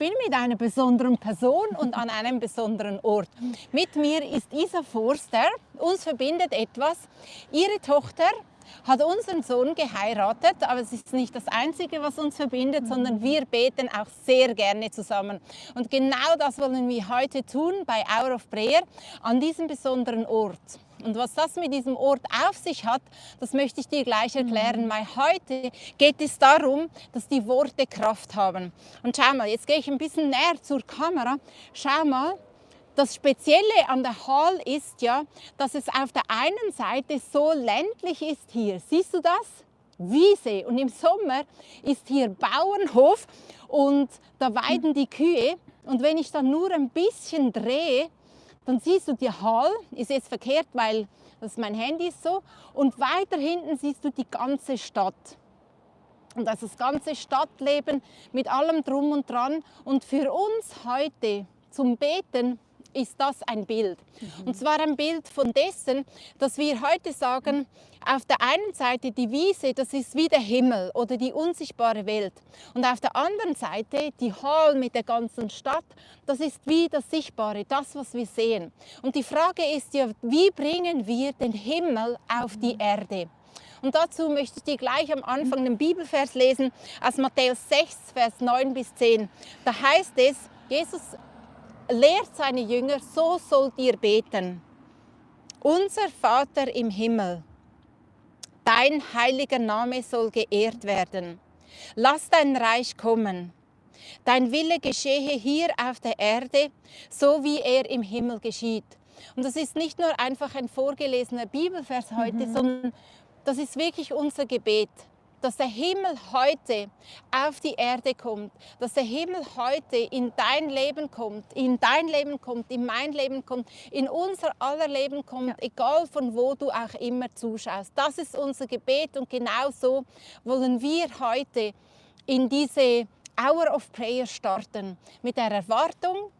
bin mit einer besonderen Person und an einem besonderen Ort. Mit mir ist Isa Forster. Uns verbindet etwas. Ihre Tochter hat unseren Sohn geheiratet, aber es ist nicht das Einzige, was uns verbindet, sondern wir beten auch sehr gerne zusammen. Und genau das wollen wir heute tun bei Hour of Prayer an diesem besonderen Ort. Und was das mit diesem Ort auf sich hat, das möchte ich dir gleich erklären, weil heute geht es darum, dass die Worte Kraft haben. Und schau mal, jetzt gehe ich ein bisschen näher zur Kamera. Schau mal, das Spezielle an der Hall ist ja, dass es auf der einen Seite so ländlich ist hier. Siehst du das? Wiese. Und im Sommer ist hier Bauernhof und da weiden die Kühe. Und wenn ich dann nur ein bisschen drehe, dann siehst du die Hall, ist jetzt verkehrt, weil das mein Handy ist so. Und weiter hinten siehst du die ganze Stadt. Und das ist das ganze Stadtleben mit allem Drum und Dran. Und für uns heute zum Beten ist das ein Bild. Und zwar ein Bild von dessen, dass wir heute sagen, auf der einen Seite die Wiese, das ist wie der Himmel oder die unsichtbare Welt. Und auf der anderen Seite die Hall mit der ganzen Stadt, das ist wie das Sichtbare, das, was wir sehen. Und die Frage ist ja, wie bringen wir den Himmel auf die Erde? Und dazu möchte ich dir gleich am Anfang den Bibelvers lesen aus Matthäus 6, Vers 9 bis 10. Da heißt es, Jesus lehrt seine Jünger, so sollt ihr beten. Unser Vater im Himmel, dein heiliger Name soll geehrt werden. Lass dein Reich kommen. Dein Wille geschehe hier auf der Erde, so wie er im Himmel geschieht. Und das ist nicht nur einfach ein vorgelesener Bibelvers heute, sondern das ist wirklich unser Gebet. Dass der Himmel heute auf die Erde kommt, dass der Himmel heute in dein Leben kommt, in mein Leben kommt, in unser aller Leben kommt, egal von wo du auch immer zuschaust. Das ist unser Gebet und genau so wollen wir heute in diese Hour of Prayer starten, mit der Erwartung,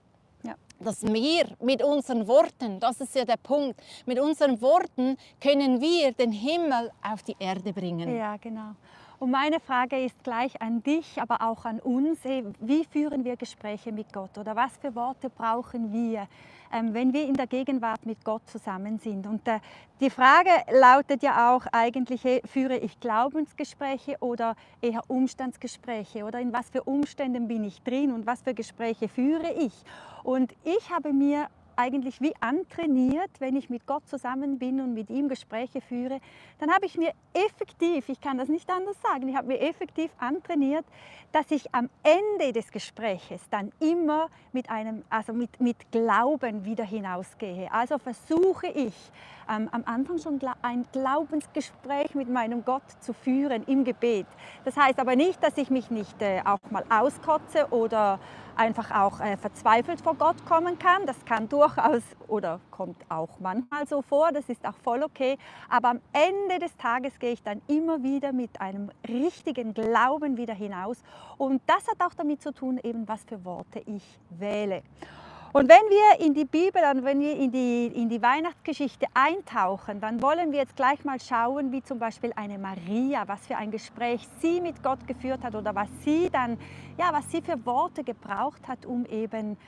dass wir mit unseren Worten, das ist ja der Punkt, mit unseren Worten können wir den Himmel auf die Erde bringen. Ja, genau. Und meine Frage ist gleich an dich, aber auch an uns. Wie führen wir Gespräche mit Gott? Oder was für Worte brauchen wir, wenn wir in der Gegenwart mit Gott zusammen sind? Und die Frage lautet ja auch eigentlich, führe ich Glaubensgespräche oder eher Umstandsgespräche? Oder in was für Umständen bin ich drin und was für Gespräche führe ich? Und ich habe mir eigentlich wie antrainiert, wenn ich mit Gott zusammen bin und mit ihm Gespräche führe, dann habe ich mir effektiv, ich kann das nicht anders sagen, ich habe mir effektiv antrainiert, dass ich am Ende des Gespräches dann immer mit Glauben wieder hinausgehe. Also versuche ich am Anfang schon ein Glaubensgespräch mit meinem Gott zu führen im Gebet. Das heißt aber nicht, dass ich mich nicht auch mal auskotze oder einfach auch verzweifelt vor Gott kommen kann. Das kann durchaus oder kommt auch manchmal so vor, das ist auch voll okay. Aber am Ende des Tages gehe ich dann immer wieder mit einem richtigen Glauben wieder hinaus. Und das hat auch damit zu tun, eben was für Worte ich wähle. Und wenn wir in die Bibel und wenn wir in die Weihnachtsgeschichte eintauchen, dann wollen wir jetzt gleich mal schauen, wie zum Beispiel eine Maria, was für ein Gespräch sie mit Gott geführt hat oder was sie für Worte gebraucht hat, um eben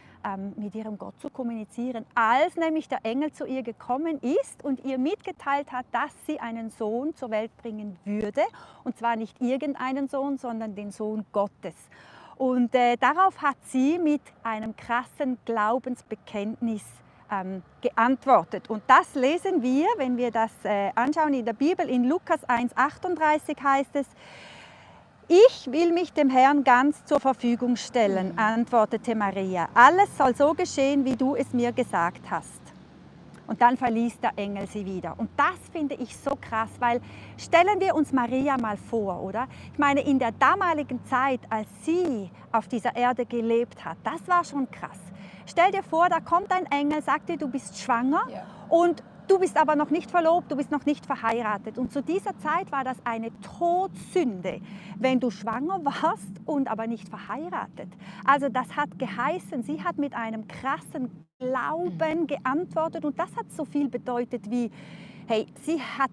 mit ihrem Gott zu kommunizieren. Als nämlich der Engel zu ihr gekommen ist und ihr mitgeteilt hat, dass sie einen Sohn zur Welt bringen würde. Und zwar nicht irgendeinen Sohn, sondern den Sohn Gottes. Und darauf hat sie mit einem krassen Glaubensbekenntnis geantwortet. Und das lesen wir, wenn wir das anschauen in der Bibel, in Lukas 1,38 heißt es, ich will mich dem Herrn ganz zur Verfügung stellen, antwortete Maria. Alles soll so geschehen, wie du es mir gesagt hast. Und dann verließ der Engel sie wieder. Und das finde ich so krass, weil stellen wir uns Maria mal vor, oder? Ich meine, in der damaligen Zeit, als sie auf dieser Erde gelebt hat, das war schon krass. Stell dir vor, da kommt ein Engel, sagt dir, du bist schwanger und du bist aber noch nicht verlobt, du bist noch nicht verheiratet. Und zu dieser Zeit war das eine Todsünde, wenn du schwanger warst und aber nicht verheiratet. Also das hat geheißen, sie hat mit einem krassen Glauben geantwortet und das hat so viel bedeutet wie, hey, sie hat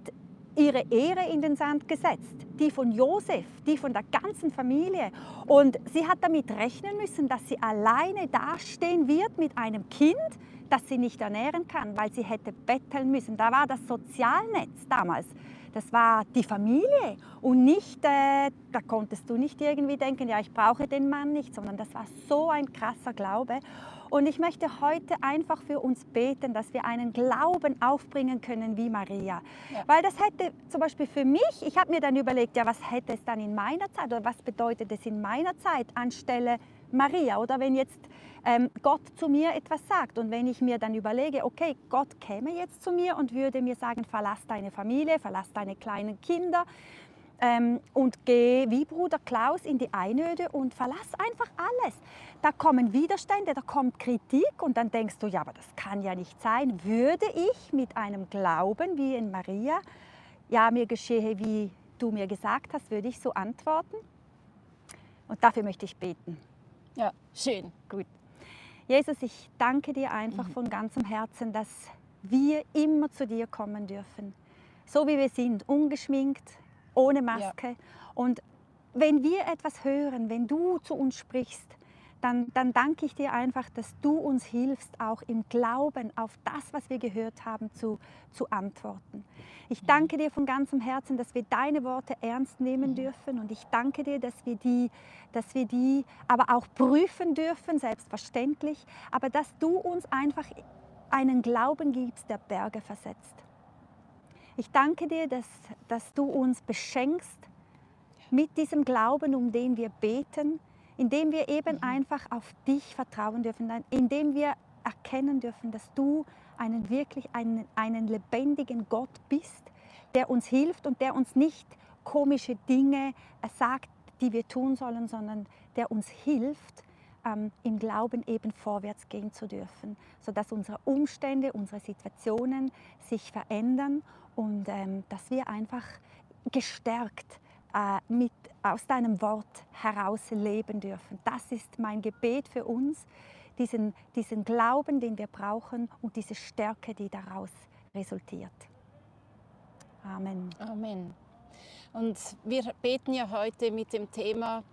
ihre Ehre in den Sand gesetzt. die von Josef, die von der ganzen Familie. Und sie hat damit rechnen müssen, dass sie alleine dastehen wird mit einem Kind, das sie nicht ernähren kann, weil sie hätte betteln müssen. Da war das Sozialnetz damals. Das war die Familie und nicht, da konntest du nicht irgendwie denken, ja, ich brauche den Mann nicht, sondern das war so ein krasser Glaube. Und ich möchte heute einfach für uns beten, dass wir einen Glauben aufbringen können wie Maria. Ja. Weil das hätte zum Beispiel für mich, ich habe mir dann überlegt, ja, was hätte es dann in meiner Zeit oder was bedeutet es in meiner Zeit anstelle Maria? Oder wenn jetzt Gott zu mir etwas sagt und wenn ich mir dann überlege, okay, Gott käme jetzt zu mir und würde mir sagen, verlass deine Familie, verlass deine kleinen Kinder und geh wie Bruder Klaus in die Einöde und verlass einfach alles. Da kommen Widerstände, da kommt Kritik und dann denkst du, ja, aber das kann ja nicht sein. Würde ich mit einem Glauben wie in Maria, ja, mir geschehe, wie du mir gesagt hast, würde ich so antworten? Und dafür möchte ich beten. Ja, schön. Gut. Jesus, ich danke dir einfach von ganzem Herzen, dass wir immer zu dir kommen dürfen. So wie wir sind, ungeschminkt, ohne Maske. Ja. Und wenn wir etwas hören, wenn du zu uns sprichst, dann danke ich dir einfach, dass du uns hilfst, auch im Glauben auf das, was wir gehört haben, zu antworten. Ich danke dir von ganzem Herzen, dass wir deine Worte ernst nehmen dürfen und ich danke dir, dass wir die aber auch prüfen dürfen, selbstverständlich, aber dass du uns einfach einen Glauben gibst, der Berge versetzt. Ich danke dir, dass du uns beschenkst mit diesem Glauben, um den wir beten, indem wir eben einfach auf dich vertrauen dürfen, indem wir erkennen dürfen, dass du einen lebendigen Gott bist, der uns hilft und der uns nicht komische Dinge sagt, die wir tun sollen, sondern der uns hilft, im Glauben eben vorwärts gehen zu dürfen, sodass unsere Umstände, unsere Situationen sich verändern und dass wir einfach gestärkt aus deinem Wort heraus leben dürfen. Das ist mein Gebet für uns, diesen Glauben, den wir brauchen und diese Stärke, die daraus resultiert. Amen. Amen. Und wir beten ja heute mit dem Thema,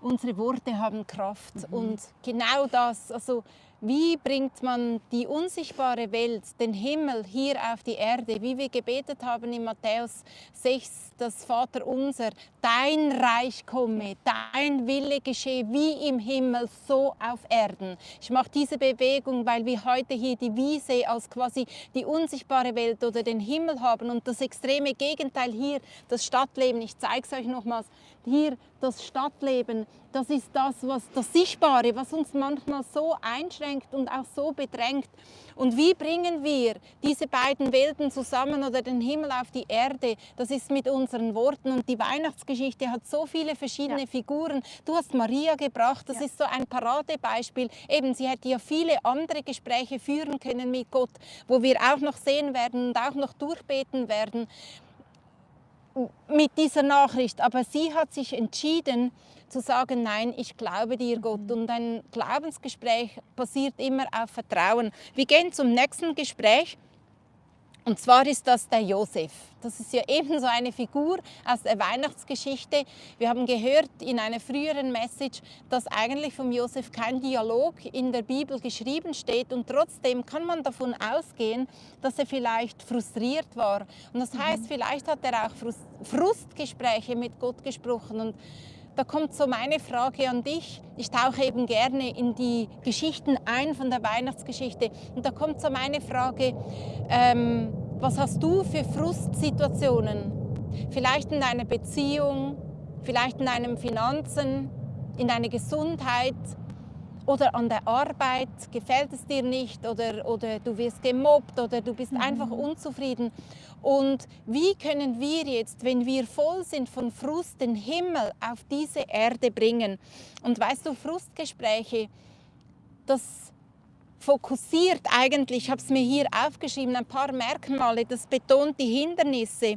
unsere Worte haben Kraft. Und genau das, also wie bringt man die unsichtbare Welt, den Himmel hier auf die Erde, wie wir gebetet haben in Matthäus 6, das Vaterunser, dein Reich komme, dein Wille geschehe wie im Himmel, so auf Erden. Ich mache diese Bewegung, weil wir heute hier die Wiese als quasi die unsichtbare Welt oder den Himmel haben und das extreme Gegenteil hier, das Stadtleben. Ich zeige es euch nochmals. Hier das Stadtleben, das ist das Sichtbare, was uns manchmal so einschränkt und auch so bedrängt. Und wie bringen wir diese beiden Welten zusammen oder den Himmel auf die Erde? Das ist mit unseren Worten. Und die Weihnachtsgeschichte hat so viele verschiedene Figuren. Du hast Maria gebracht, das ist so ein Paradebeispiel. Eben, sie hätte ja viele andere Gespräche führen können mit Gott, wo wir auch noch sehen werden und auch noch durchbeten werden mit dieser Nachricht, aber sie hat sich entschieden zu sagen, nein, ich glaube dir, Gott. Und ein Glaubensgespräch basiert immer auf Vertrauen. Wir gehen zum nächsten Gespräch. Und zwar ist das der Josef. Das ist ja ebenso eine Figur aus der Weihnachtsgeschichte. Wir haben gehört in einer früheren Message, dass eigentlich vom Josef kein Dialog in der Bibel geschrieben steht. Und trotzdem kann man davon ausgehen, dass er vielleicht frustriert war. Und das heißt, vielleicht hat er auch Frustgespräche mit Gott gesprochen. Und da kommt so meine Frage an dich. Ich tauche eben gerne in die Geschichten ein von der Weihnachtsgeschichte. Und da kommt so meine Frage, was hast du für Frustsituationen? Vielleicht in deiner Beziehung, vielleicht in deinen Finanzen, in deiner Gesundheit oder an der Arbeit. Gefällt es dir nicht oder du wirst gemobbt oder du bist einfach unzufrieden. Und wie können wir jetzt, wenn wir voll sind von Frust, den Himmel auf diese Erde bringen? Und weißt du, Frustgespräche, das fokussiert eigentlich, ich habe es mir hier aufgeschrieben, ein paar Merkmale, das betont die Hindernisse.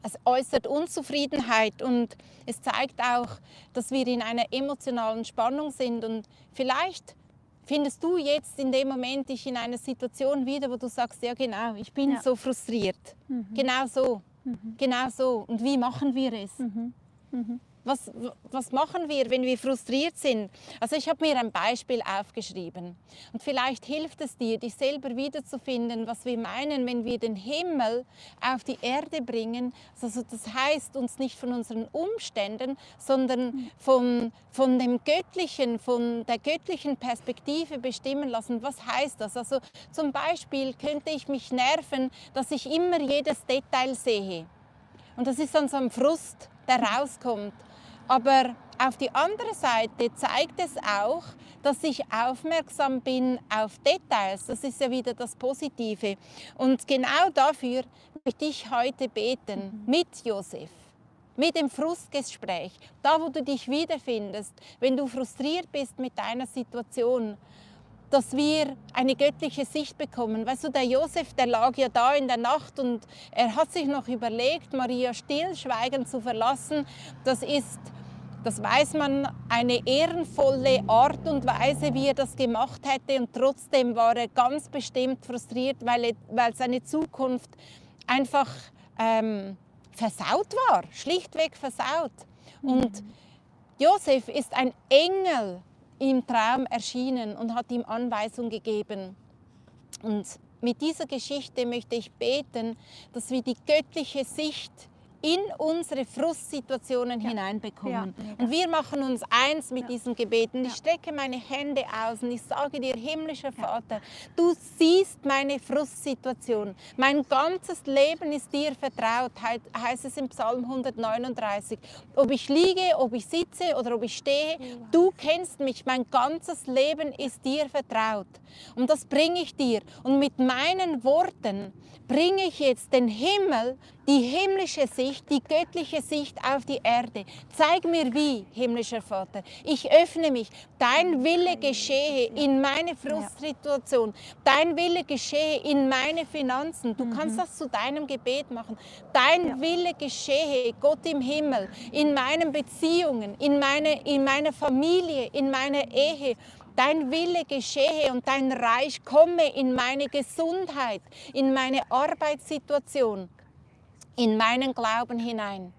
Es äußert Unzufriedenheit und es zeigt auch, dass wir in einer emotionalen Spannung sind. Und vielleicht findest du jetzt in dem Moment dich in einer Situation wieder, wo du sagst, ja genau, ich bin so frustriert. Genau so. Genau so. Und wie machen wir es? Was machen wir, wenn wir frustriert sind? Also ich habe mir ein Beispiel aufgeschrieben. Und vielleicht hilft es dir, dich selber wiederzufinden, was wir meinen, wenn wir den Himmel auf die Erde bringen. Also das heißt, uns nicht von unseren Umständen, sondern von dem Göttlichen, von der göttlichen Perspektive bestimmen lassen. Was heißt das? Also zum Beispiel könnte ich mich nerven, dass ich immer jedes Detail sehe. Und das ist dann so ein Frust, der rauskommt. Aber auf die andere Seite zeigt es auch, dass ich aufmerksam bin auf Details. Das ist ja wieder das Positive. Und genau dafür möchte ich heute beten mit Josef, mit dem Frustgespräch, da wo du dich wiederfindest, wenn du frustriert bist mit deiner Situation, dass wir eine göttliche Sicht bekommen. Weißt du, der Josef, der lag ja da in der Nacht und er hat sich noch überlegt, Maria stillschweigend zu verlassen. Das weiß man, eine ehrenvolle Art und Weise, wie er das gemacht hätte. Und trotzdem war er ganz bestimmt frustriert, weil seine Zukunft einfach versaut war, schlichtweg versaut. Und Josef ist ein Engel im Traum erschienen und hat ihm Anweisung gegeben. Und mit dieser Geschichte möchte ich beten, dass wir die göttliche Sicht in unsere Frustsituationen hineinbekommen. Und wir machen uns eins mit diesem Gebet. Und ich strecke meine Hände aus und ich sage dir, himmlischer Vater, du siehst meine Frustsituation. Mein ganzes Leben ist dir vertraut, heißt es im Psalm 139. Ob ich liege, ob ich sitze oder ob ich stehe, du kennst mich. Mein ganzes Leben ist dir vertraut. Und das bringe ich dir. Und mit meinen Worten bringe ich jetzt den Himmel, die himmlische Sicht, die göttliche Sicht auf die Erde. Zeig mir wie, himmlischer Vater. Ich öffne mich. Dein Wille geschehe in meine Frustsituation. Dein Wille geschehe in meine Finanzen. Du kannst das zu deinem Gebet machen. Dein Wille geschehe, Gott im Himmel, in meinen Beziehungen, in meiner Familie, in meiner Ehe. Dein Wille geschehe und dein Reich komme in meine Gesundheit, in meine Arbeitssituation, in meinen Glauben hinein.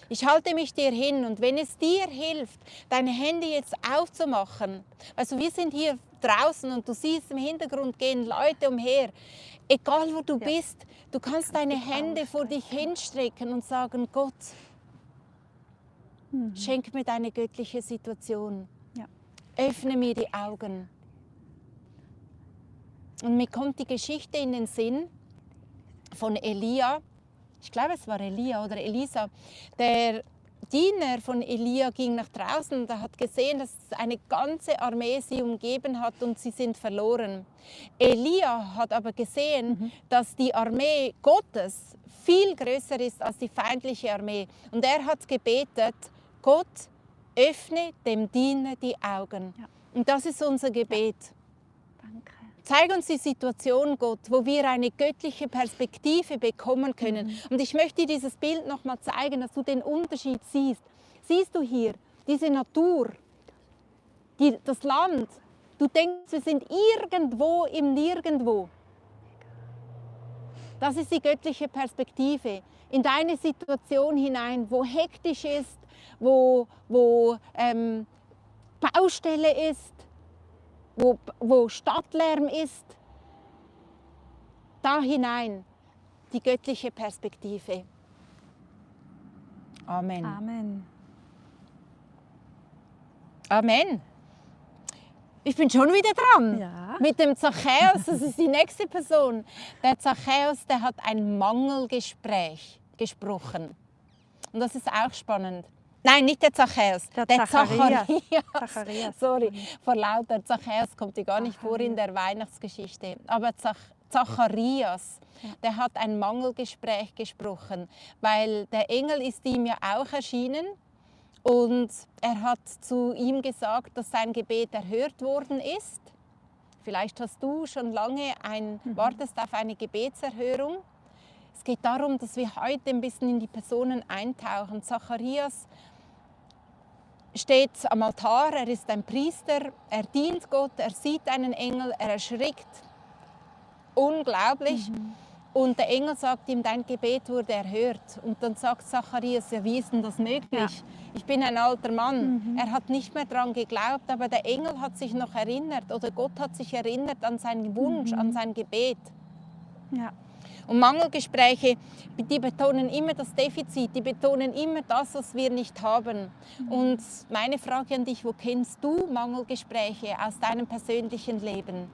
Ich halte mich dir hin und wenn es dir hilft, deine Hände jetzt aufzumachen, also wir sind hier draußen und du siehst im Hintergrund gehen Leute umher, egal wo du bist, du kannst deine Hände vor dich hinstrecken und sagen, Gott, schenk mir deine göttliche Situation. Öffne mir die Augen. Und mir kommt die Geschichte in den Sinn von Elia. Ich glaube, es war Elia oder Elisa. Der Diener von Elia ging nach draußen und er hat gesehen, dass eine ganze Armee sie umgeben hat und sie sind verloren. Elia hat aber gesehen, dass die Armee Gottes viel größer ist als die feindliche Armee. Und er hat gebetet, Gott, öffne dem Diener die Augen. Und das ist unser Gebet. Danke. Zeig uns die Situation, Gott, wo wir eine göttliche Perspektive bekommen können. Und ich möchte dir dieses Bild noch mal zeigen, dass du den Unterschied siehst. Siehst du hier diese Natur, das Land? Du denkst, wir sind irgendwo im Nirgendwo. Das ist die göttliche Perspektive. In deine Situation hinein, wo hektisch ist, wo Baustelle ist, wo Stadtlärm ist, da hinein die göttliche Perspektive. Amen. Amen. Amen. Ich bin schon wieder dran. Ja. Mit dem Zachäus, das ist die nächste Person. Der Zachäus, der hat ein Mangelgespräch gesprochen. Und das ist auch spannend. Nein, nicht der Zachäus, der Zacharias. Sorry, vor lauter Zachäus kommt ja gar nicht vor in der Weihnachtsgeschichte. Aber Zacharias, der hat ein Mangelgespräch gesprochen, weil der Engel ist ihm ja auch erschienen und er hat zu ihm gesagt, dass sein Gebet erhört worden ist. Vielleicht hast du schon lange wartest auf eine Gebetserhörung. Es geht darum, dass wir heute ein bisschen in die Personen eintauchen. Zacharias steht am Altar, er ist ein Priester, er dient Gott, er sieht einen Engel, er erschrickt unglaublich Und der Engel sagt ihm, dein Gebet wurde erhört. Und dann sagt Zacharias, ja, wie ist denn das möglich? Ja. Ich bin ein alter Mann. Er hat nicht mehr daran geglaubt, aber der Engel hat sich noch erinnert oder Gott hat sich erinnert an seinen Wunsch, an sein Gebet. Ja. Und Mangelgespräche, die betonen immer das Defizit, die betonen immer das, was wir nicht haben. Und meine Frage an dich, wo kennst du Mangelgespräche aus deinem persönlichen Leben?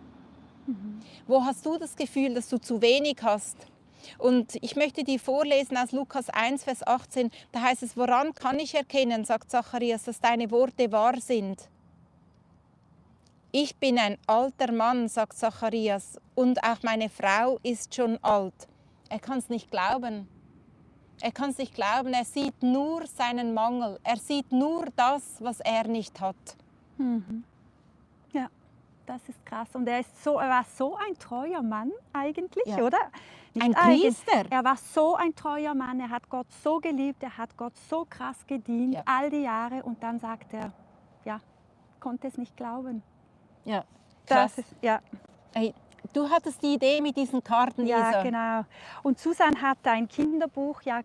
Wo hast du das Gefühl, dass du zu wenig hast? Und ich möchte dir vorlesen aus Lukas 1, Vers 18. Da heißt es, woran kann ich erkennen, sagt Zacharias, dass deine Worte wahr sind? Ich bin ein alter Mann, sagt Zacharias, und auch meine Frau ist schon alt. Er kann es nicht glauben. Er kann es nicht glauben, er sieht nur seinen Mangel. Er sieht nur das, was er nicht hat. Ja, das ist krass. Und er war so ein treuer Mann eigentlich, Ja. oder? Ein Nicht eigen- Priester. Er war so ein treuer Mann, er hat Gott so geliebt, er hat Gott so krass gedient, Ja. all die Jahre. Und dann sagt er, ja, konnte es nicht glauben. Ja, Das krass. ist, ja. Hey, du hattest die Idee mit diesen Karten, Ja, Isa. genau. Und Susan hat ein Kinderbuch ja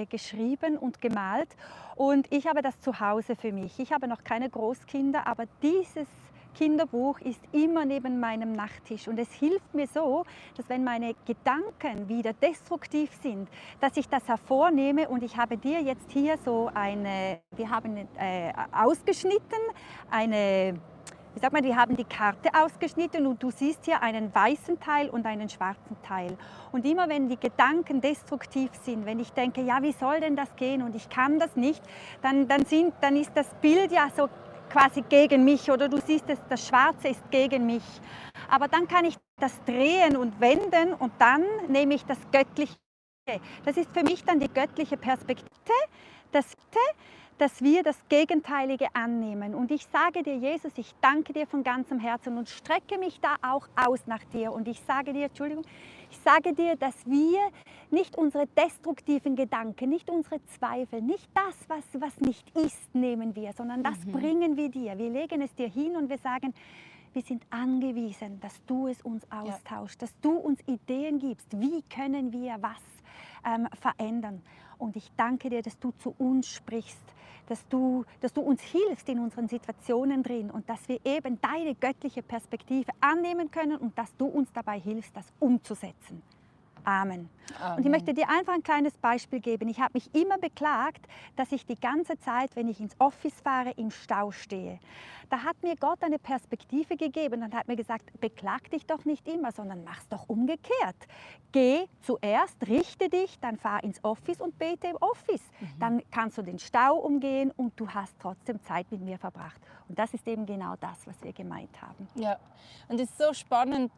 geschrieben und gemalt und ich habe das zu Hause für mich. Ich habe noch keine Großkinder, aber dieses Kinderbuch ist immer neben meinem Nachttisch und es hilft mir so, dass wenn meine Gedanken wieder destruktiv sind, dass ich das hervornehme und ich habe dir jetzt hier so wir haben ausgeschnitten, wie sagt man, die haben die Karte ausgeschnitten und du siehst hier einen weißen Teil und einen schwarzen Teil. Und immer wenn die Gedanken destruktiv sind, wenn ich denke, ja, wie soll denn das gehen und ich kann das nicht, dann ist das Bild ja so quasi gegen mich oder du siehst, das Schwarze ist gegen mich. Aber dann kann ich das drehen und wenden und dann nehme ich das Göttliche. Das ist für mich dann die göttliche Perspektive, dass wir das Gegenteilige annehmen. Und ich sage dir, Jesus, ich danke dir von ganzem Herzen und strecke mich da auch aus nach dir. Und ich sage dir, ich sage dir, dass wir nicht unsere destruktiven Gedanken, nicht unsere Zweifel, nicht das, was nicht ist, nehmen wir, sondern das bringen wir dir. Wir legen es dir hin und wir sagen, wir sind angewiesen, dass du es uns austauschst, dass du uns Ideen gibst, wie können wir was verändern. Und ich danke dir, dass du zu uns sprichst, dass du uns hilfst in unseren Situationen drin und dass wir eben deine göttliche Perspektive annehmen können und dass du uns dabei hilfst, das umzusetzen. Amen. Amen. Und ich möchte dir einfach ein kleines Beispiel geben. Ich habe mich immer beklagt, dass ich die ganze Zeit, wenn ich ins Office fahre, im Stau stehe. Da hat mir Gott eine Perspektive gegeben und hat mir gesagt, beklag dich doch nicht immer, sondern mach's doch umgekehrt. Geh zuerst, richte dich, dann fahr ins Office und bete im Office. Dann kannst du den Stau umgehen und du hast trotzdem Zeit mit mir verbracht. Und das ist eben genau das, was wir gemeint haben. Ja, und es ist so spannend,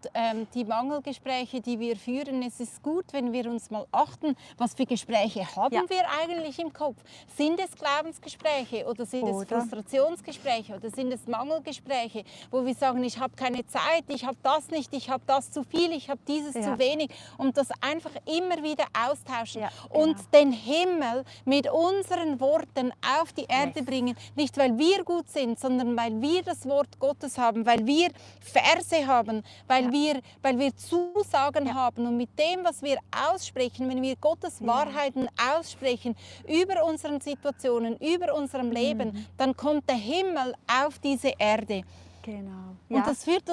die Mangelgespräche, die wir führen. Es ist gut, wenn wir uns mal achten, was für Gespräche haben wir eigentlich im Kopf. Sind es Glaubensgespräche oder sind es Frustrationsgespräche oder sind es Mangelgespräche, wo wir sagen, ich habe keine Zeit, ich habe das nicht, ich habe das zu viel, ich habe dieses zu wenig. Und das einfach immer wieder austauschen und den Himmel mit unseren Worten auf die Erde bringen. Nicht, weil wir gut sind, sondern weil wir das Wort Gottes haben, weil wir Verse haben, weil wir Zusagen haben. Und mit dem, was wir aussprechen, wenn wir Gottes Wahrheiten aussprechen über unseren Situationen, über unserem Leben, dann kommt der Himmel auf diese Erde. Genau. Und das führt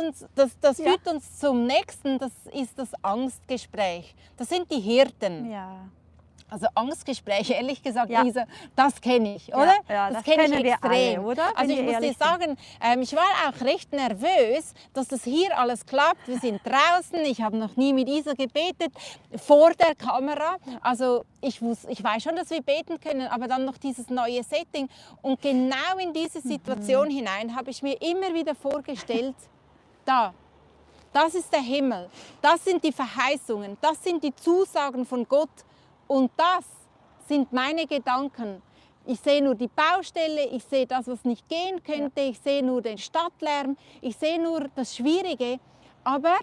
uns zum nächsten, das ist das Angstgespräch. Das sind die Hirten. Ja. Also Angstgespräche, ehrlich gesagt, Isa, das kenne ich, oder? Ja, das kenne ich wir extrem. alle, oder? Also ich muss dir sagen, ich war auch recht nervös, dass das hier alles klappt. Wir sind draußen, ich habe noch nie mit Isa gebetet, vor der Kamera. Also ich weiß schon, dass wir beten können, aber dann noch dieses neue Setting. Und genau in diese Situation hinein habe ich mir immer wieder vorgestellt, das ist der Himmel, das sind die Verheißungen, das sind die Zusagen von Gott. Und das sind meine Gedanken. Ich sehe nur die Baustelle, ich sehe das, was nicht gehen könnte, ich sehe nur den Stadtlärm, ich sehe nur das Schwierige. Aber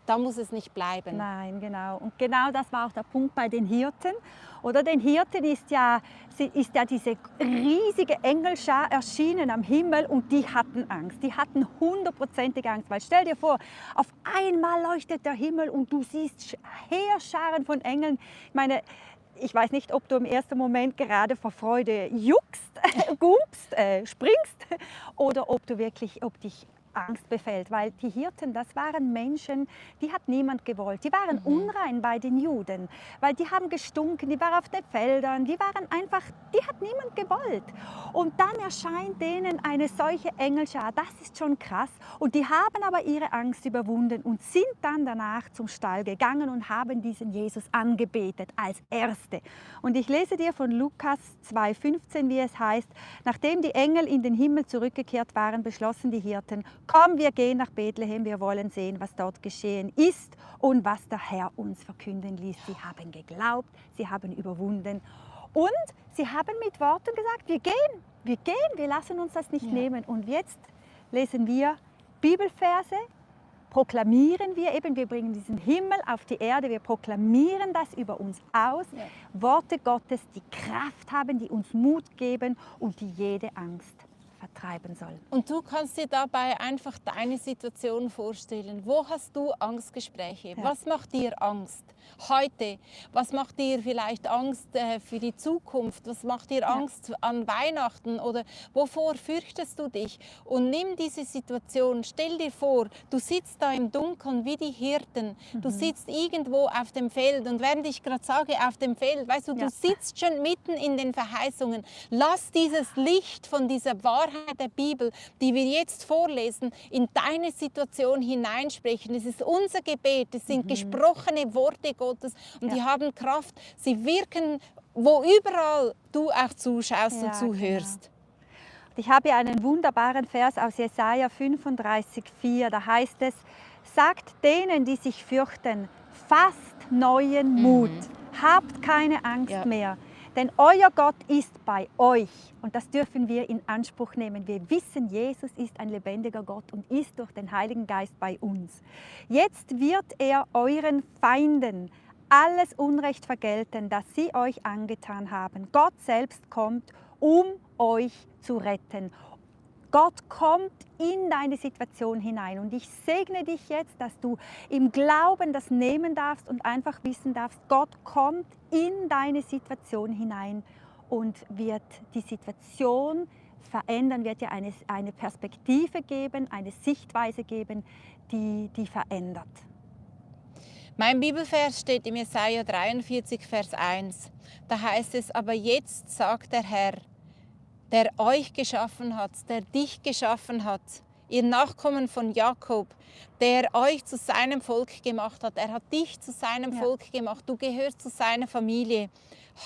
Da muss es nicht bleiben. Nein, genau. Und genau das war auch der Punkt bei den Hirten. Oder den Hirten ist ja diese riesige Engelschar erschienen am Himmel und die hatten Angst. Die hatten 100%ige Angst. Weil stell dir vor, auf einmal leuchtet der Himmel und du siehst Heerscharen von Engeln. Ich meine, ich weiß nicht, ob du im ersten Moment gerade vor Freude juckst, gumpst, springst oder ob dich Angst befällt, weil die Hirten, das waren Menschen, die hat niemand gewollt. Die waren unrein bei den Juden, weil die haben gestunken, die waren auf den Feldern, die hat niemand gewollt. Und dann erscheint denen eine solche Engelschar, das ist schon krass. Und die haben aber ihre Angst überwunden und sind dann danach zum Stall gegangen und haben diesen Jesus angebetet als Erste. Und ich lese dir von Lukas 2,15, wie es heißt, nachdem die Engel in den Himmel zurückgekehrt waren, beschlossen die Hirten, komm, wir gehen nach Bethlehem, wir wollen sehen, was dort geschehen ist und was der Herr uns verkünden ließ. Sie haben geglaubt, sie haben überwunden und sie haben mit Worten gesagt, wir gehen, wir lassen uns das nicht nehmen. Und jetzt lesen wir Bibelverse, proklamieren wir eben, wir bringen diesen Himmel auf die Erde, wir proklamieren das über uns aus. Ja. Worte Gottes, die Kraft haben, die uns Mut geben und die jede Angst vertreiben soll. Und du kannst dir dabei einfach deine Situation vorstellen. Wo hast du Angstgespräche? Ja. Was macht dir Angst heute? Was macht dir vielleicht Angst für die Zukunft? Was macht dir Angst an Weihnachten? Oder wovor fürchtest du dich? Und nimm diese Situation, stell dir vor, du sitzt da im Dunkeln wie die Hirten. Du sitzt irgendwo auf dem Feld und während ich gerade sage auf dem Feld, weißt du, du sitzt schon mitten in den Verheißungen. Lass dieses Licht von dieser Wahrheit der Bibel, die wir jetzt vorlesen, in deine Situation hineinsprechen. Es ist unser Gebet, es sind gesprochene Worte Gottes und die haben Kraft. Sie wirken, wo überall du auch zuschaust und zuhörst. Genau. Ich habe hier einen wunderbaren Vers aus Jesaja 35,4. Da heißt es, sagt denen, die sich fürchten, fasst neuen Mut, habt keine Angst mehr. Denn euer Gott ist bei euch und das dürfen wir in Anspruch nehmen. Wir wissen, Jesus ist ein lebendiger Gott und ist durch den Heiligen Geist bei uns. Jetzt wird er euren Feinden alles Unrecht vergelten, das sie euch angetan haben. Gott selbst kommt, um euch zu retten. Gott kommt in deine Situation hinein und ich segne dich jetzt, dass du im Glauben das nehmen darfst und einfach wissen darfst, Gott kommt in deine Situation hinein und wird die Situation verändern, wird dir eine Perspektive geben, eine Sichtweise geben, die verändert. Mein Bibelvers steht im Jesaja 43, Vers 1. Da heißt es, aber jetzt sagt der Herr, der euch geschaffen hat, der dich geschaffen hat, ihr Nachkommen von Jakob, der euch zu seinem Volk gemacht hat. Er hat dich zu seinem Volk gemacht. Du gehörst zu seiner Familie.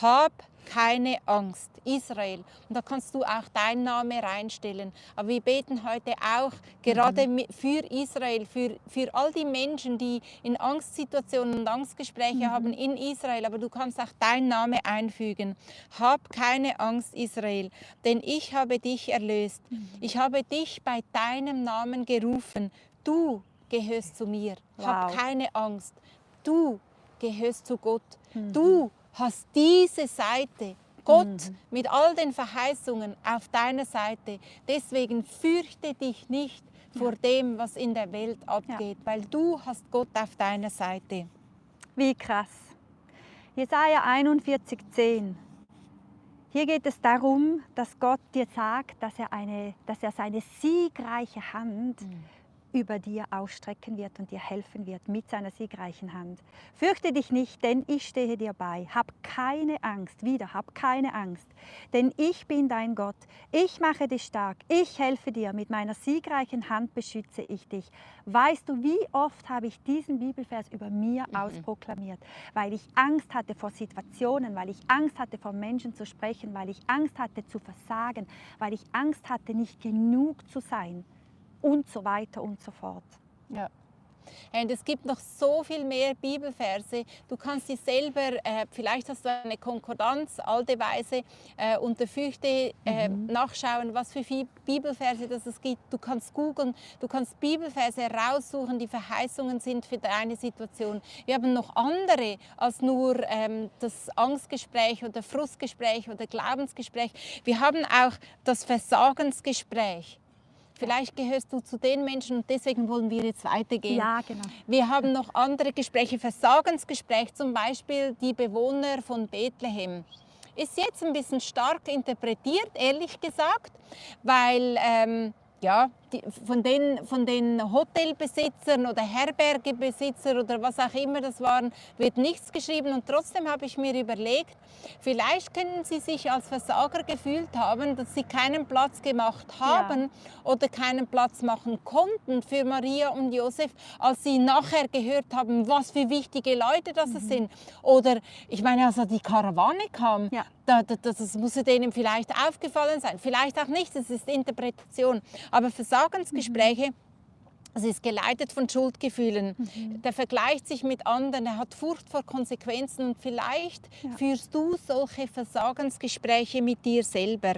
Hab keine Angst, Israel. Und da kannst du auch deinen Namen reinstellen. Aber wir beten heute auch gerade für Israel, für all die Menschen, die in Angstsituationen und Angstgespräche haben in Israel. Aber du kannst auch deinen Namen einfügen. Hab keine Angst, Israel, denn ich habe dich erlöst. Ich habe dich bei deinem Namen gerufen. Du gehörst zu mir. Wow. Hab keine Angst. Du gehörst zu Gott. Du hast diese Seite, Gott mit all den Verheißungen auf deiner Seite. Deswegen fürchte dich nicht vor dem, was in der Welt abgeht, weil du hast Gott auf deiner Seite. Wie krass. Jesaja 41,10. Hier geht es darum, dass Gott dir sagt, dass er seine siegreiche Hand über dir ausstrecken wird und dir helfen wird mit seiner siegreichen Hand. Fürchte dich nicht, denn ich stehe dir bei. Hab keine Angst, hab keine Angst, denn ich bin dein Gott. Ich mache dich stark, ich helfe dir, mit meiner siegreichen Hand beschütze ich dich. Weißt du, wie oft habe ich diesen Bibelvers über mir ausproklamiert, weil ich Angst hatte vor Situationen, weil ich Angst hatte vor Menschen zu sprechen, weil ich Angst hatte zu versagen, weil ich Angst hatte, nicht genug zu sein. Und so weiter und so fort. Ja. Und es gibt noch so viel mehr Bibelverse. Du kannst sie selber, vielleicht hast du eine Konkordanz, alte Weise, unter Fürchte nachschauen, was für viele Bibelverse das es gibt. Du kannst googeln, du kannst Bibelverse raussuchen, die Verheißungen sind für deine Situation. Wir haben noch andere als nur das Angstgespräch oder Frustgespräch oder Glaubensgespräch. Wir haben auch das Versagensgespräch. Vielleicht gehörst du zu den Menschen und deswegen wollen wir jetzt weitergehen. Ja, genau. Wir haben noch andere Gespräche, Versagensgespräch, zum Beispiel die Bewohner von Bethlehem. Ist jetzt ein bisschen stark interpretiert, ehrlich gesagt, weil von den Hotelbesitzern oder Herbergebesitzern oder was auch immer das waren, wird nichts geschrieben. Und trotzdem habe ich mir überlegt, vielleicht können sie sich als Versager gefühlt haben, dass sie keinen Platz gemacht haben oder keinen Platz machen konnten für Maria und Josef, als sie nachher gehört haben, was für wichtige Leute das sind. Oder ich meine, als die Karawane kam, das muss denen vielleicht aufgefallen sein, vielleicht auch nicht, das ist Interpretation. Aber Versagensgespräche, es ist geleitet von Schuldgefühlen. Der vergleicht sich mit anderen, er hat Furcht vor Konsequenzen und vielleicht führst du solche Versagensgespräche mit dir selber.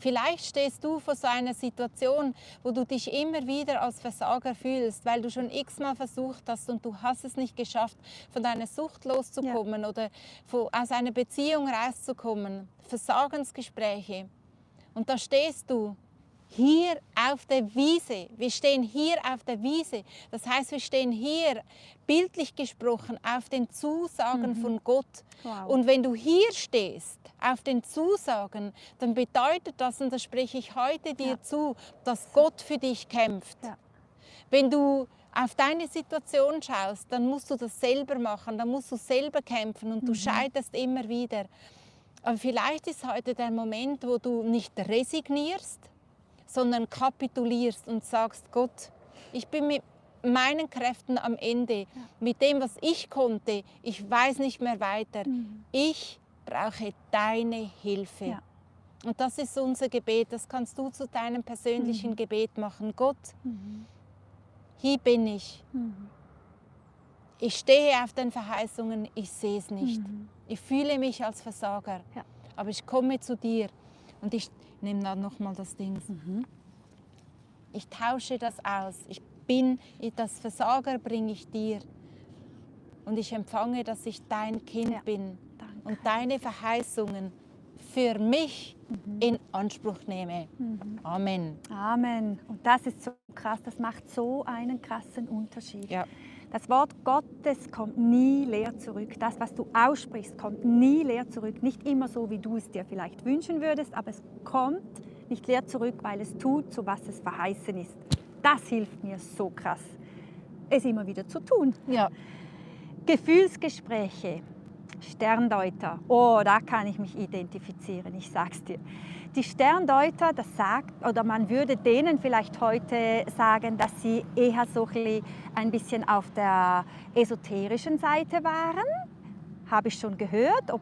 Vielleicht stehst du vor so einer Situation, wo du dich immer wieder als Versager fühlst, weil du schon x-mal versucht hast und du hast es nicht geschafft, von deiner Sucht loszukommen oder aus einer Beziehung rauszukommen. Versagensgespräche. Und da stehst du hier auf der Wiese. Wir stehen hier auf der Wiese. Das heißt, wir stehen hier, bildlich gesprochen, auf den Zusagen von Gott. Wow. Und wenn du hier stehst, auf den Zusagen, dann bedeutet das, und das spreche ich heute dir zu, dass Gott für dich kämpft. Ja. Wenn du auf deine Situation schaust, dann musst du das selber machen, dann musst du selber kämpfen und du scheiterst immer wieder. Aber vielleicht ist heute der Moment, wo du nicht resignierst, sondern kapitulierst und sagst, Gott, ich bin mit meinen Kräften am Ende, mit dem, was ich konnte, ich weiß nicht mehr weiter. Ich brauche deine Hilfe. Ja. Und das ist unser Gebet, das kannst du zu deinem persönlichen Gebet machen. Gott, hier bin ich. Ich stehe auf den Verheißungen, ich sehe es nicht. Ich fühle mich als Versager, aber ich komme zu dir. Und ich nehme dann nochmal das Ding. Ich tausche das aus. Das Versager bringe ich dir. Und ich empfange, dass ich dein Kind bin. Danke. Und deine Verheißungen für mich in Anspruch nehme. Amen. Amen. Und das ist so krass, das macht so einen krassen Unterschied. Ja. Das Wort Gottes kommt nie leer zurück. Das, was du aussprichst, kommt nie leer zurück. Nicht immer so, wie du es dir vielleicht wünschen würdest, aber es kommt nicht leer zurück, weil es tut, so was es verheißen ist. Das hilft mir so krass, es immer wieder zu tun. Ja. Gefühlsgespräche, Sterndeuter, oh, da kann ich mich identifizieren, ich sag's dir. Die Sterndeuter, das sagt, oder man würde denen vielleicht heute sagen, dass sie eher so ein bisschen auf der esoterischen Seite waren. Habe ich schon gehört, ob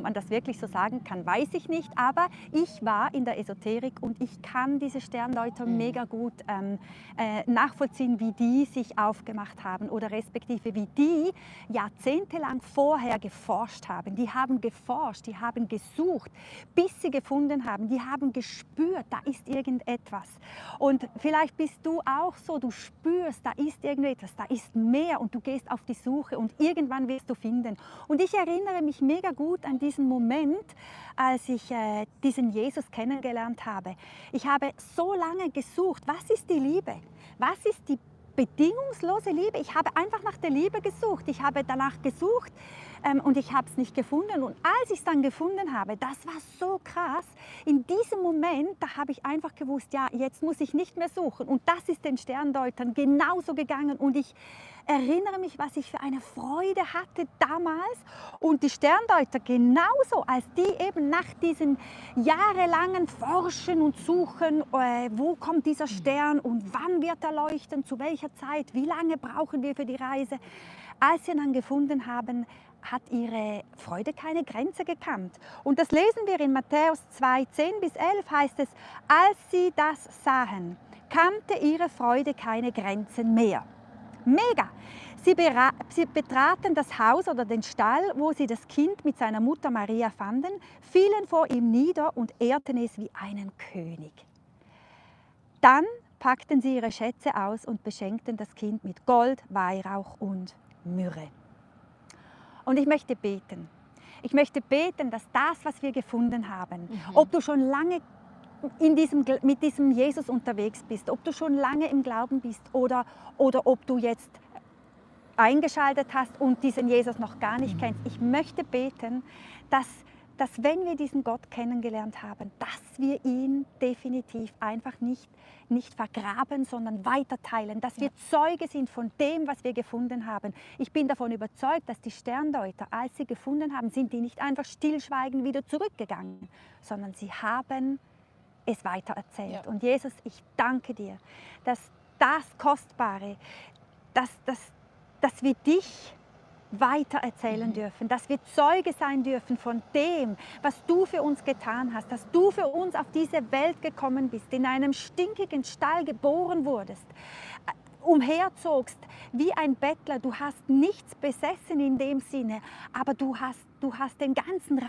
man das wirklich so sagen kann, weiß ich nicht. Aber ich war in der Esoterik und ich kann diese Sterndeuter mega gut nachvollziehen, wie die sich aufgemacht haben oder respektive wie die jahrzehntelang vorher geforscht haben. Die haben geforscht, die haben gesucht, bis sie gefunden haben. Die haben gespürt, da ist irgendetwas. Und vielleicht bist du auch so, du spürst, da ist irgendetwas, da ist mehr und du gehst auf die Suche und irgendwann wirst du finden. Und ich erinnere mich mega gut an diesen Moment, als ich diesen Jesus kennengelernt habe. Ich habe so lange gesucht, was ist die Liebe? Was ist die bedingungslose Liebe? Ich habe einfach nach der Liebe gesucht. Ich habe danach gesucht und ich habe es nicht gefunden. Und als ich es dann gefunden habe, das war so krass. In diesem Moment, da habe ich einfach gewusst, ja, jetzt muss ich nicht mehr suchen. Und das ist den Sterndeutern genauso gegangen. Und ich erinnere mich, was ich für eine Freude hatte damals. Und die Sterndeuter genauso, als die eben nach diesen jahrelangen Forschen und Suchen, wo kommt dieser Stern und wann wird er leuchten, zu welcher Zeit, wie lange brauchen wir für die Reise. Als sie ihn dann gefunden haben, hat ihre Freude keine Grenze gekannt. Und das lesen wir in Matthäus 2, 10 bis 11 heißt es, als sie das sahen, kannte ihre Freude keine Grenzen mehr. Mega! Sie betraten das Haus oder den Stall, wo sie das Kind mit seiner Mutter Maria fanden, fielen vor ihm nieder und ehrten es wie einen König. Dann packten sie ihre Schätze aus und beschenkten das Kind mit Gold, Weihrauch und Myrrhe. Und ich möchte beten. Ich möchte beten, dass das, was wir gefunden haben, ob du schon lange mit diesem Jesus unterwegs bist, ob du schon lange im Glauben bist oder ob du jetzt eingeschaltet hast und diesen Jesus noch gar nicht kennst. Ich möchte beten, dass wenn wir diesen Gott kennengelernt haben, dass wir ihn definitiv einfach nicht vergraben, sondern weiterteilen, dass wir Zeuge sind von dem, was wir gefunden haben. Ich bin davon überzeugt, dass die Sterndeuter, als sie gefunden haben, sind die nicht einfach stillschweigend wieder zurückgegangen, sondern sie haben es weitererzählt. Und Jesus, ich danke dir, dass das Kostbare, dass wir dich weitererzählen dürfen, dass wir Zeuge sein dürfen von dem, was du für uns getan hast, dass du für uns auf diese Welt gekommen bist, in einem stinkigen Stall geboren wurdest, umherzogst wie ein Bettler. Du hast nichts besessen in dem Sinne, aber du hast den ganzen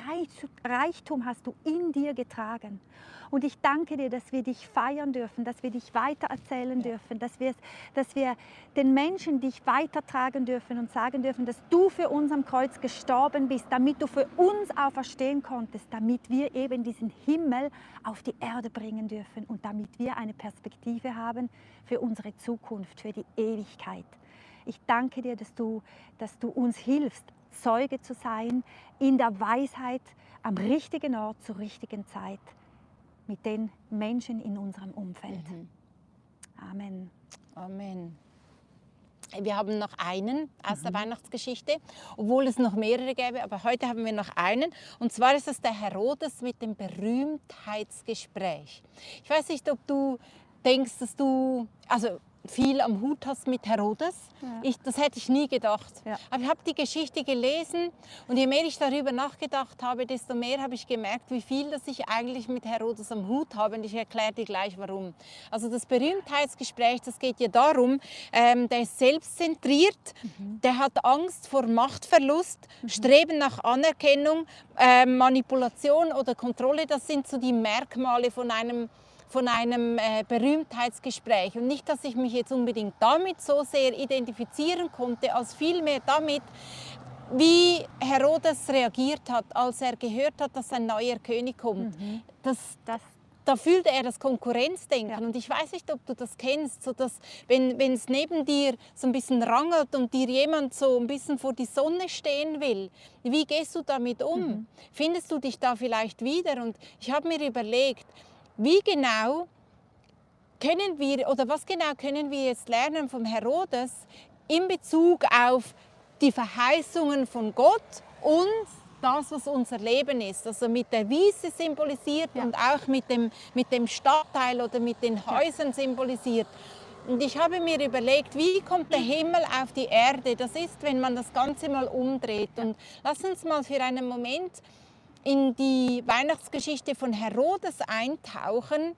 Reichtum hast du in dir getragen. Und ich danke dir, dass wir dich feiern dürfen, dass wir dich weitererzählen dürfen, dass wir den Menschen dich weitertragen dürfen und sagen dürfen, dass du für uns am Kreuz gestorben bist, damit du für uns auferstehen konntest, damit wir eben diesen Himmel auf die Erde bringen dürfen und damit wir eine Perspektive haben für unsere Zukunft, für die Ewigkeit. Ich danke dir, dass du uns hilfst, Zeuge zu sein in der Weisheit, am richtigen Ort, zur richtigen Zeit, mit den Menschen in unserem Umfeld. Amen. Amen. Wir haben noch einen aus der Weihnachtsgeschichte, obwohl es noch mehrere gäbe, aber heute haben wir noch einen. Und zwar ist es der Herodes mit dem Berühmtheitsgespräch. Ich weiß nicht, ob du denkst, dass du viel am Hut hast mit Herodes. Ja. Das hätte ich nie gedacht. Ja. Aber ich habe die Geschichte gelesen und je mehr ich darüber nachgedacht habe, desto mehr habe ich gemerkt, wie viel das ich eigentlich mit Herodes am Hut habe. Und ich erkläre dir gleich, warum. Also das Berühmtheitsgespräch, das geht ja darum, der ist selbstzentriert, der hat Angst vor Machtverlust, Streben nach Anerkennung, Manipulation oder Kontrolle. Das sind so die Merkmale von einem Berühmtheitsgespräch. Und nicht, dass ich mich jetzt unbedingt damit so sehr identifizieren konnte, als vielmehr damit, wie Herodes reagiert hat, als er gehört hat, dass ein neuer König kommt. Da fühlte er das Konkurrenzdenken. Ja. Und ich weiß nicht, ob du das kennst, so dass, wenn es neben dir so ein bisschen rangelt und dir jemand so ein bisschen vor die Sonne stehen will, wie gehst du damit um? Findest du dich da vielleicht wieder? Und ich habe mir überlegt, was genau können wir jetzt lernen vom Herodes in Bezug auf die Verheißungen von Gott und das, was unser Leben ist, also mit der Wiese symbolisiert und auch mit dem Stadtteil oder mit den Häusern symbolisiert. Und ich habe mir überlegt, wie kommt der Himmel auf die Erde? Das ist, wenn man das Ganze mal umdreht. Und lass uns mal für einen Moment in die Weihnachtsgeschichte von Herodes eintauchen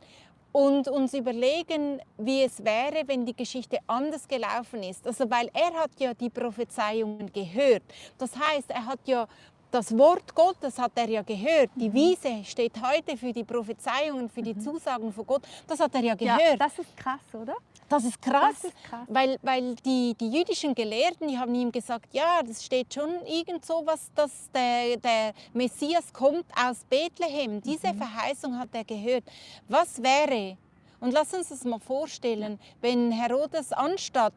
und uns überlegen, wie es wäre, wenn die Geschichte anders gelaufen ist. Also, weil er hat ja die Prophezeiungen gehört. Das heißt, er hat ja das Wort Gottes hat er ja gehört. Die Wiese steht heute für die Prophezeiungen, für die Zusagen von Gott. Das hat er ja gehört. Ja, das ist krass, oder? Das ist krass, Das ist krass. weil die jüdischen Gelehrten, die haben ihm gesagt, ja, das steht schon irgend so was, dass der Messias kommt aus Bethlehem. Diese Verheißung hat er gehört. Was wäre, und lass uns das mal vorstellen, wenn Herodes anstatt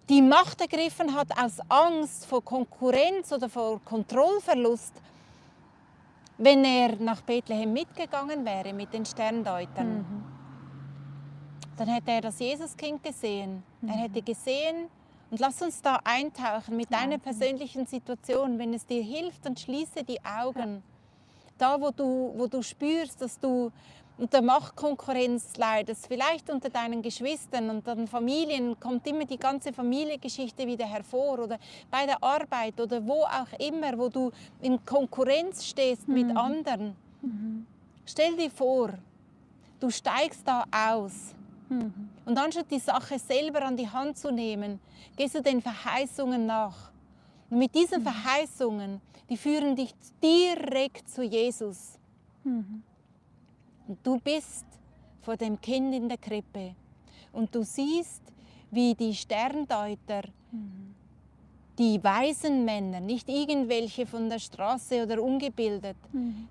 die Macht ergriffen hat aus Angst vor Konkurrenz oder vor Kontrollverlust, wenn er nach Bethlehem mitgegangen wäre mit den Sterndeutern. Dann hätte er das Jesuskind gesehen. Er hätte gesehen, und lass uns da eintauchen mit deiner persönlichen Situation. Wenn es dir hilft, dann schließe die Augen. Da, wo du spürst, dass du unter Machtkonkurrenz leidest, vielleicht unter deinen Geschwistern und deinen Familien, kommt immer die ganze Familiengeschichte wieder hervor oder bei der Arbeit oder wo auch immer, wo du in Konkurrenz stehst mit anderen. Stell dir vor, du steigst da aus Und anstatt die Sache selber an die Hand zu nehmen, gehst du den Verheißungen nach. Und mit diesen Verheißungen, die führen dich direkt zu Jesus. Und du bist vor dem Kind in der Krippe. Und du siehst, wie die Sterndeuter, die weisen Männer, nicht irgendwelche von der Straße oder ungebildet,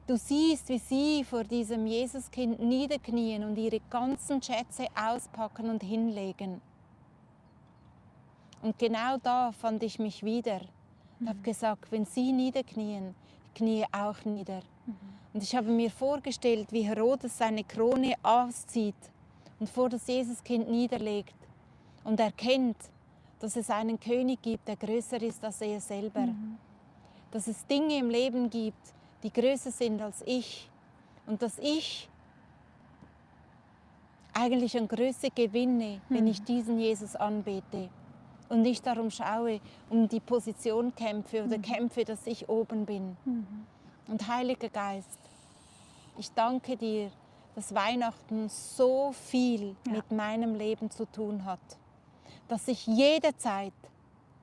du siehst, wie sie vor diesem Jesuskind niederknien und ihre ganzen Schätze auspacken und hinlegen. Und genau da fand ich mich wieder und habe gesagt, wenn sie niederknien, ich knie auch nieder. Und ich habe mir vorgestellt, wie Herodes seine Krone auszieht und vor das Jesuskind niederlegt und erkennt, dass es einen König gibt, der größer ist als er selber. Dass es Dinge im Leben gibt, die größer sind als ich. Und dass ich eigentlich an Größe gewinne, wenn ich diesen Jesus anbete. Und nicht darum schaue, um die Position kämpfe oder kämpfe, dass ich oben bin. Und Heiliger Geist, ich danke dir, dass Weihnachten so viel mit meinem Leben zu tun hat. Dass ich jederzeit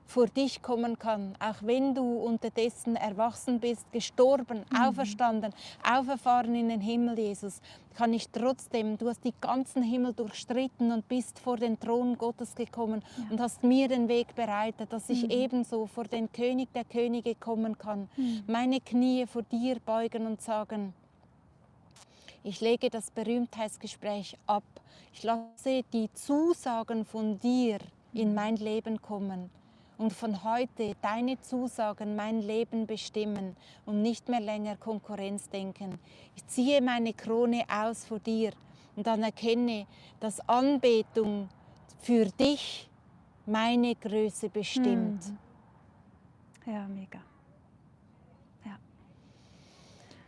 vor dich kommen kann, auch wenn du unterdessen erwachsen bist, gestorben, auferstanden, auferfahren in den Himmel, Jesus, kann ich trotzdem, du hast die ganzen Himmel durchstritten und bist vor den Thron Gottes gekommen und hast mir den Weg bereitet, dass ich ebenso vor den König der Könige kommen kann, meine Knie vor dir beugen und sagen, ich lege das Berühmtheitsgespräch ab, ich lasse die Zusagen von dir in mein Leben kommen. Und von heute deine Zusagen mein Leben bestimmen und nicht mehr länger Konkurrenz denken. Ich ziehe meine Krone aus vor dir und dann erkenne, dass Anbetung für dich meine Größe bestimmt. Ja, mega. Ja.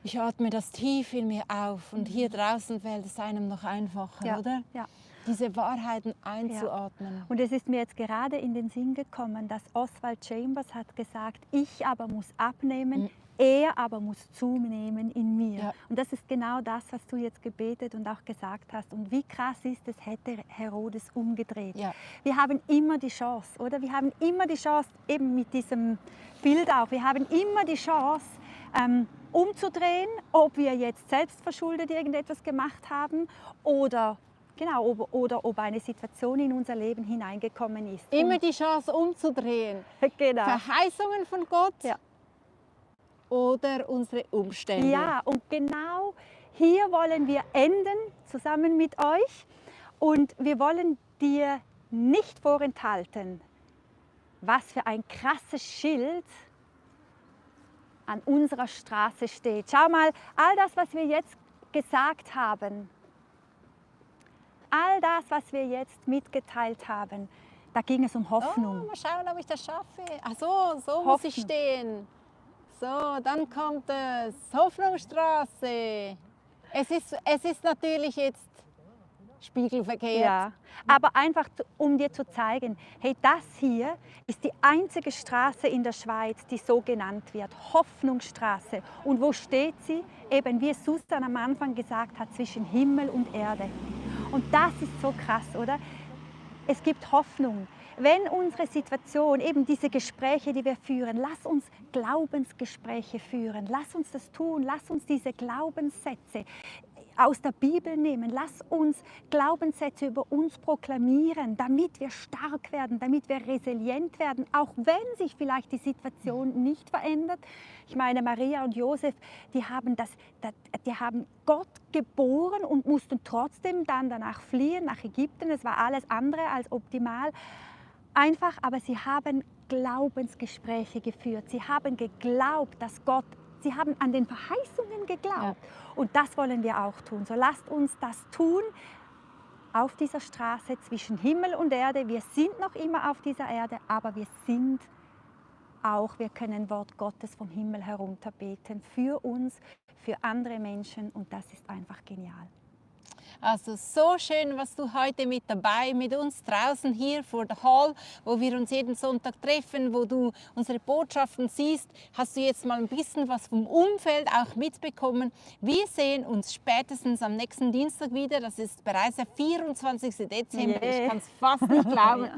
Ich atme das tief in mir auf und hier draußen fällt es einem noch einfacher, oder? Ja. Diese Wahrheiten einzuatmen. Ja. Und es ist mir jetzt gerade in den Sinn gekommen, dass Oswald Chambers hat gesagt, ich aber muss abnehmen, er aber muss zunehmen in mir. Ja. Und das ist genau das, was du jetzt gebetet und auch gesagt hast. Und wie krass ist es, hätte Herodes umgedreht. Ja. Wir haben immer die Chance, oder? Wir haben immer die Chance, eben mit diesem Bild auch, wir haben immer die Chance, umzudrehen, ob wir jetzt selbstverschuldet irgendetwas gemacht haben oder ob eine Situation in unser Leben hineingekommen ist. Immer die Chance umzudrehen. Genau. Verheißungen von Gott Ja. oder unsere Umstände. Ja, und genau hier wollen wir enden, zusammen mit euch. Und wir wollen dir nicht vorenthalten, was für ein krasses Schild an unserer Straße steht. Schau mal, all das, was wir jetzt gesagt haben, all das, was wir jetzt mitgeteilt haben, da ging es um Hoffnung. Oh, mal schauen, ob ich das schaffe. Ach so muss ich stehen. So, dann kommt es. Hoffnungsstraße. Es ist natürlich jetzt spiegelverkehrt. Ja, aber einfach um dir zu zeigen, hey, das hier ist die einzige Straße in der Schweiz, die so genannt wird, Hoffnungsstraße. Und wo steht sie? Eben, wie Susan am Anfang gesagt hat, zwischen Himmel und Erde. Und das ist so krass, oder? Es gibt Hoffnung. Wenn unsere Situation, eben diese Gespräche, die wir führen, lass uns Glaubensgespräche führen, lass uns das tun, lass uns diese Glaubenssätze aus der Bibel nehmen, lass uns Glaubenssätze über uns proklamieren, damit wir stark werden, damit wir resilient werden, auch wenn sich vielleicht die Situation nicht verändert. Ich meine, Maria und Josef, die haben Gott geboren und mussten trotzdem dann danach fliehen nach Ägypten. Es war alles andere als optimal. Einfach, aber sie haben Glaubensgespräche geführt. Sie haben geglaubt, dass Gott, sie haben an den Verheißungen geglaubt. Ja. Und das wollen wir auch tun. So lasst uns das tun auf dieser Straße zwischen Himmel und Erde. Wir sind noch immer auf dieser Erde, aber wir können Wort Gottes vom Himmel herunter beten für uns, für andere Menschen und das ist einfach genial. Also so schön, was du heute mit uns draußen hier vor der Hall, wo wir uns jeden Sonntag treffen, wo du unsere Botschaften siehst, hast du jetzt mal ein bisschen was vom Umfeld auch mitbekommen. Wir sehen uns spätestens am nächsten Dienstag wieder. Das ist bereits der 24. Dezember. Yeah. Ich kann es fast nicht glauben.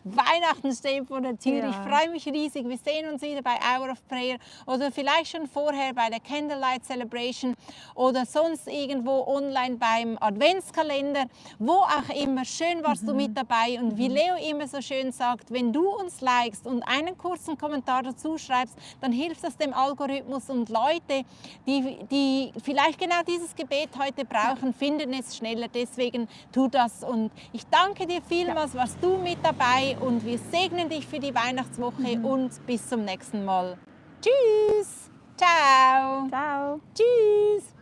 Weihnachten steht vor der Tür. Ja. Ich freue mich riesig. Wir sehen uns wieder bei Hour of Prayer oder vielleicht schon vorher bei der Candlelight Celebration oder sonst irgendwo online beim Adventskalender. Wo auch immer. Schön warst du mit dabei. Und wie Leo immer so schön sagt, wenn du uns likest und einen kurzen Kommentar dazu schreibst, dann hilft das dem Algorithmus und Leute, die vielleicht genau dieses Gebet heute brauchen, finden es schneller. Deswegen tu das. Und ich danke dir vielmals, warst du mit dabei und wir segnen dich für die Weihnachtswoche und bis zum nächsten Mal. Tschüss. Ciao. Ciao. Tschüss.